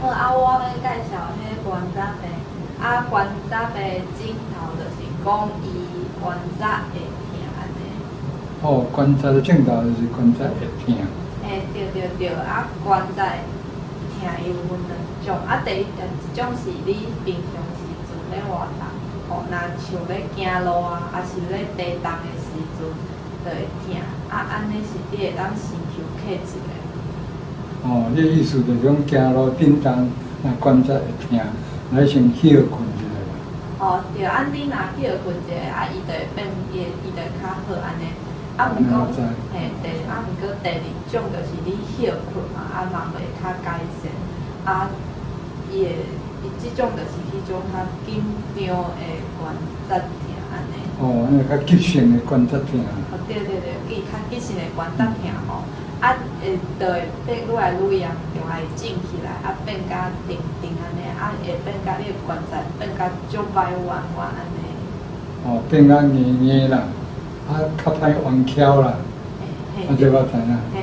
好啊，我欲介紹彼關節病，啊，關節的症頭就是講伊關節會疼按呢。哦，關節的症頭就是關節會疼。嘿，對對對，啊，關節疼伊有分兩種，啊，第一一種是你平常時陣咧活動，吼，若像咧行路啊，抑是咧提重的時陣，就會疼，啊，按呢是你會當先休克一下。哦，你的意思就是講行路振動，若關節會疼，來先歇睏一下啦。哦，對，啊，你若歇睏一下，啊，伊就會變，伊就會較好按呢。啊，毋過，嘿，啊，毋過第二種就是你歇睏嘛，啊嘛袂較改善，啊，伊這種就是彼種較緊張的關節疼按呢。哦，那較急性的關節疼。哦，對對對，較急性的關節疼吼，啊，就會變愈來愈嚴重，啊會腫起來，啊變甲沉沉按呢，啊會變甲你的關節變甲足䆀彎彎按呢。哦，變甲硬硬啦，啊，較歹彎翹啦，啊，這我知影。嘿，